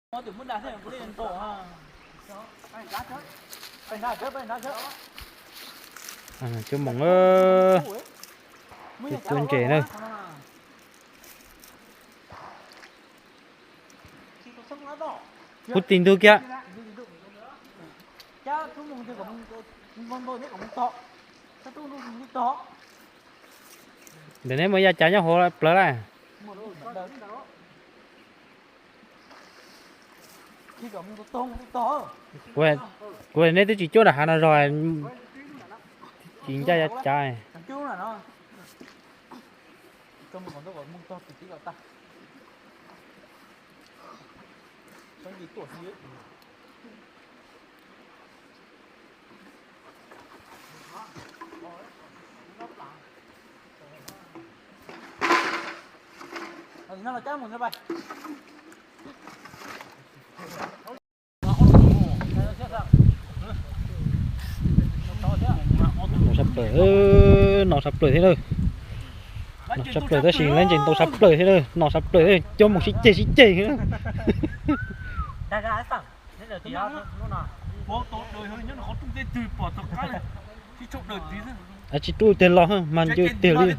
Cov moos, cuab ntses na. Kuv tis ntug kiag. Ntawm neb muaj yaj cav nyob hauv plawv lawm. Kuv, neb twb tsis cuab nram hav no zog, tsis ncaj yaj cav. No sab plaws, no sab plaws thiab lawm. No sab plaws tab sis lawv ntses ntau sab plaws thiab lawm, no sab plaws thiab, cuab moos sib ceg sib ceg. Tsis rub tiag los mas ncw tiag li.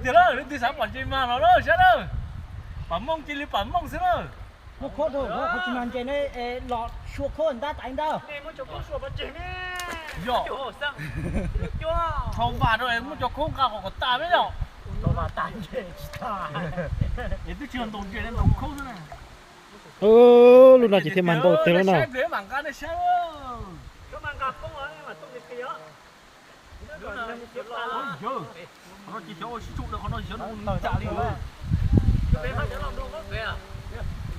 Lub no ces thiaj mag ntau tiag lawm no.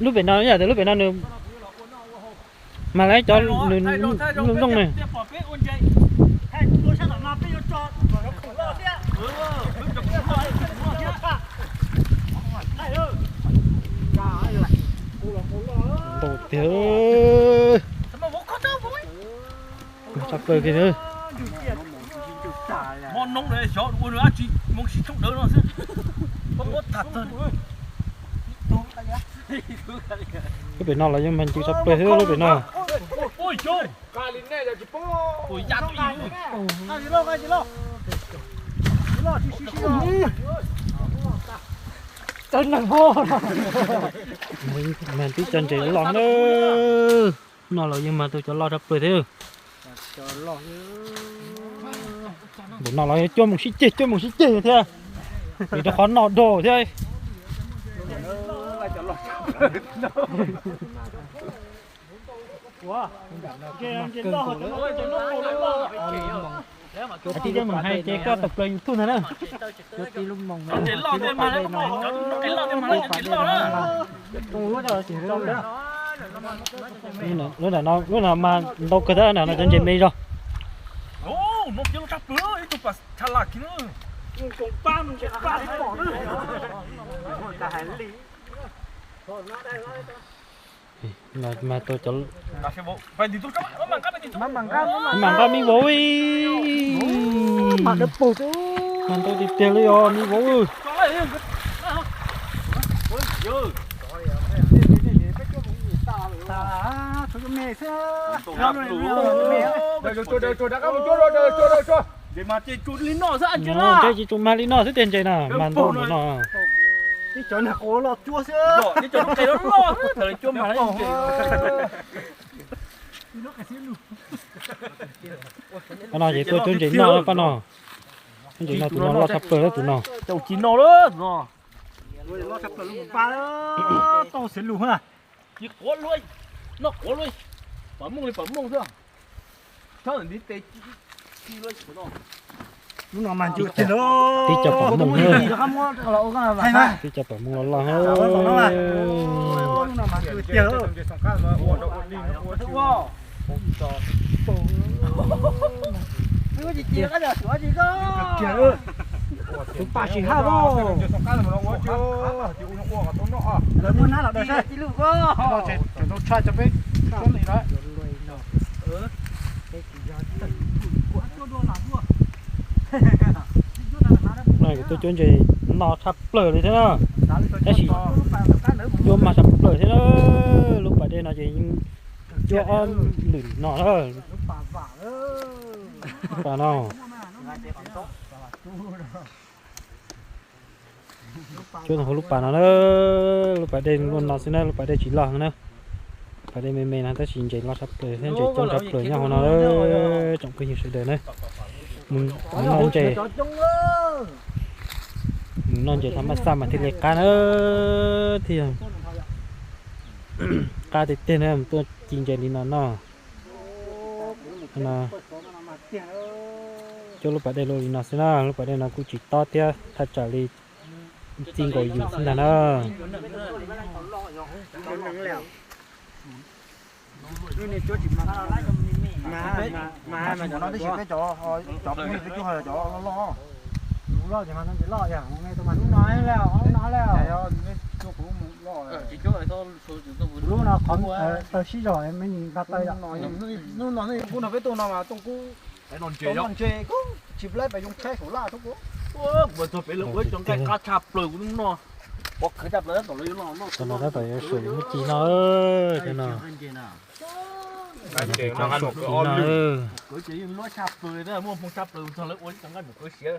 Lub pem no yog tias lub pem no nws mas lawv cov nws nplooj nws. Ntau tiag. Sab plaws kiag. Lub pem no los yeej mag ncw sab plaws thiab lub pem no. Mag tib co ntses loj na. No los yeej mag tau cov loj sab plaws thiab. Npaum no los cuab moos sib ceg, cuab moos sib ceg thiab. Vim rau qhov noj dog thiab. Tij Yeej Meem hais ces koj tawm plaws YouTube ntag na. Lub no mas ntau kawg thiab na, no cov ntses me zog. Mag tau cov, mag nqa me vauv. Mag ntau tiag tiag li os me vauv. Ntses tsis tsuas mag li no xwb tiag, ntses na mag ntau ntawm no. Pab no ces tuaj cuab ntses noj pab no. Ntses no tus no loj tshaj plaws tus no. Lub no mas ncw tiag. Tib co pom moos, tib co pom moos los loj. Tus pam sim haj. Lawv muaj nab los daws saib. Tshaj cov peb. Tuaj cuab ntses no tshaj plaws li thiab na. Tab sis cuab mag tshaj plaws thiab na. Lub pas dej No ces yeej cuab ob lwm no na. Lub pas no. Cuab hauv lub pas no na, lub pas dej luaj no xwb na, lub pas dej tsis loj na. Pas dej me me no tab sis ntses loj tshaj plaws thiab ntses coob tshaj plaws nyob hauv no na, tsoom phooj ywg sawv daws na. Mus noj ntses, mus noj ntses thaj mab xaj mas thiaj li qab na, thiaj qab tiag tiag na, mus tuaj ci ntses li no noj. Cuab lub pas dej luaj li no xwb na, lub pas dej no kuj tsis tob thiab, thaj tsam li txij nkaus yus xwb ntag na. Lub no qhov taw sib zog me nqa taw. Hnub no peb tuaj no mas Tooj Kub noj ntses, tsis pab peb yoo tshaib saum laj. Kuv txog pem lawv ua cov nqaij qab tshaj plaws kuv hnub no. Pov khwv tshaj plaws tab tom lawv yuav los noj. Cov no tab tom yuav sawv muab ci no, cov no. Ntses no, muaj hmoo tshaj plaws txog lawv ua cov nqaij mus kawv siav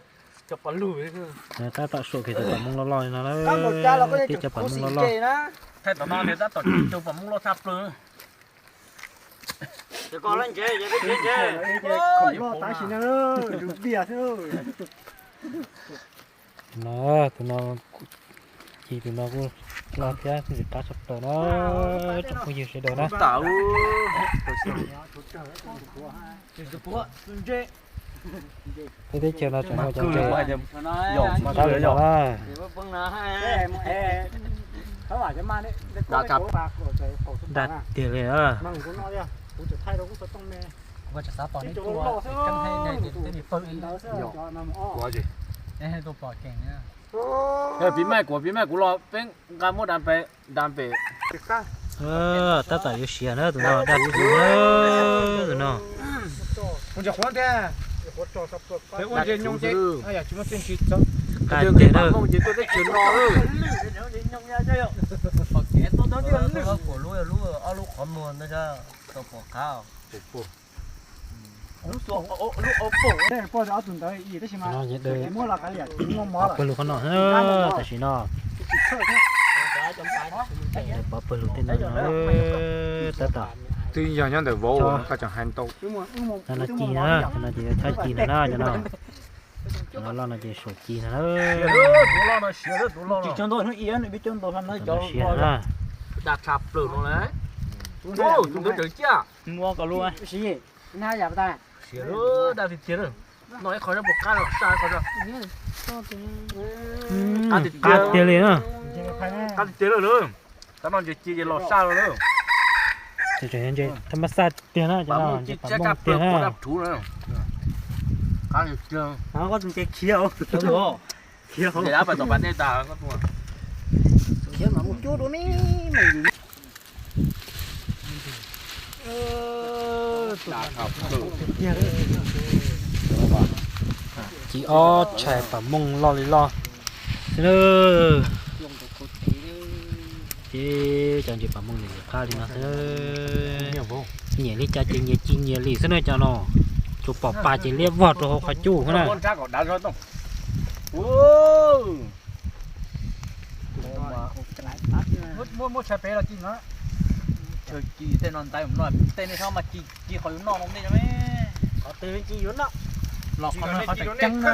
cov pas lug. Tab tom suam kiag cov pas mooj loj loj li no, tib cov pas mooj loj loj. Thaij tom no tias tab tom ci cov pas mooj loj tshaj plaws. Tus no, tus no, ci tus no kuj loj thiab ntses qab tshaj plaws na, tsoom phooj ywg sawv daws na. Peb teb chaws no tseem muaj cov ntses qab li no na. Daj tiag li na. Piv maj kuv, piv maj kuv los peb nqa muab da pem, da pem. Tab tom yuav siav na tus no, daj tiag na tus no. Qab tiag na. Ob pawg lug qhov no, tam sim no. Ob pawg lug tej no, tab tom. Twb yog nyob ntawm vauv, koj tseem hais ntau. No ci na, no ces chob ci no na, cov no. Cov loj no ces suam ci no na. Siav na. Dag tshaj plaws no lawm. Tus ntawd tseem ciaj. Siav lawm, dag tiag tiag na. Noj ib qho nyob puas qab los saj qhov. Qab tiag tiag li na. Qab tiag tiag lawm. Tab no ntses ci ces los saj lawm. Thaj mab xaj tiag na, cov no ntses pas mooj tiag na. Ntses dab pas tom pas dej tas. Khiav mas mus cuab dua ne. Ci ob tshais pas mooj loj li loj xwb na. Ces cov ntses pas mooj nws qab li no xwb. Nyiam li cas ces nyias ci nyias li xwb na cov no. Tsuas pom pas ces liab vog rau hauv qhov cub xwb na. Chaw ci tej no ntaiv no, tej nej txhob mas ci, ci qhov yuav noj no ntej no. Qhov twg ci yuav noj? Los qhov no qhov tseem ceeb na.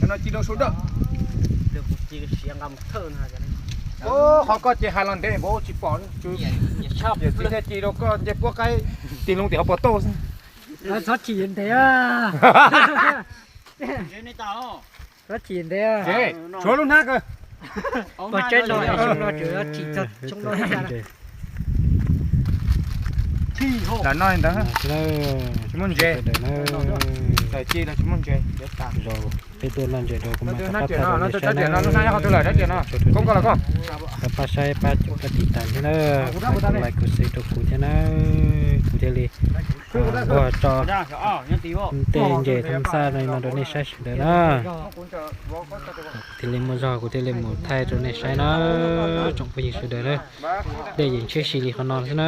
No ci rau sawv daws. Kuv ci siav nqa mus thawj no. Qhov koj ces hais los ntev npaum tsis pom. Yawm txiv thiaj ci rau koj nce puab qaib tig loo tim hauv pos tauj xwb. Txhob chim ntev. Txhob chim ntev. Tshuav lub hnab kawg. Pog tseeb no, xyoo no tsuas yog chim txog xyoo no thiab. Lam noj li ntawd, tsis muaj ntses. Tawm ci los tsis muaj ntses, cov tas. Zaum Tuaj noj ntses rau kuv mam rov qab thaij rau nej saib na. Tso rau nej saib, pab saib pab caum pab tiv tas thiab na, pab kuv like kuv share rau kuv thiab na, kuv thiaj li nquag tso tej ntses thaj xaj no rau nej saib sawv daws na. Kuv thiaj li muaj zog kuv thiaj li mus thaij rau nej saib na, tsoom phooj ywg sawv daws na. Dej yeej ntshiab si li qhov no xwb na.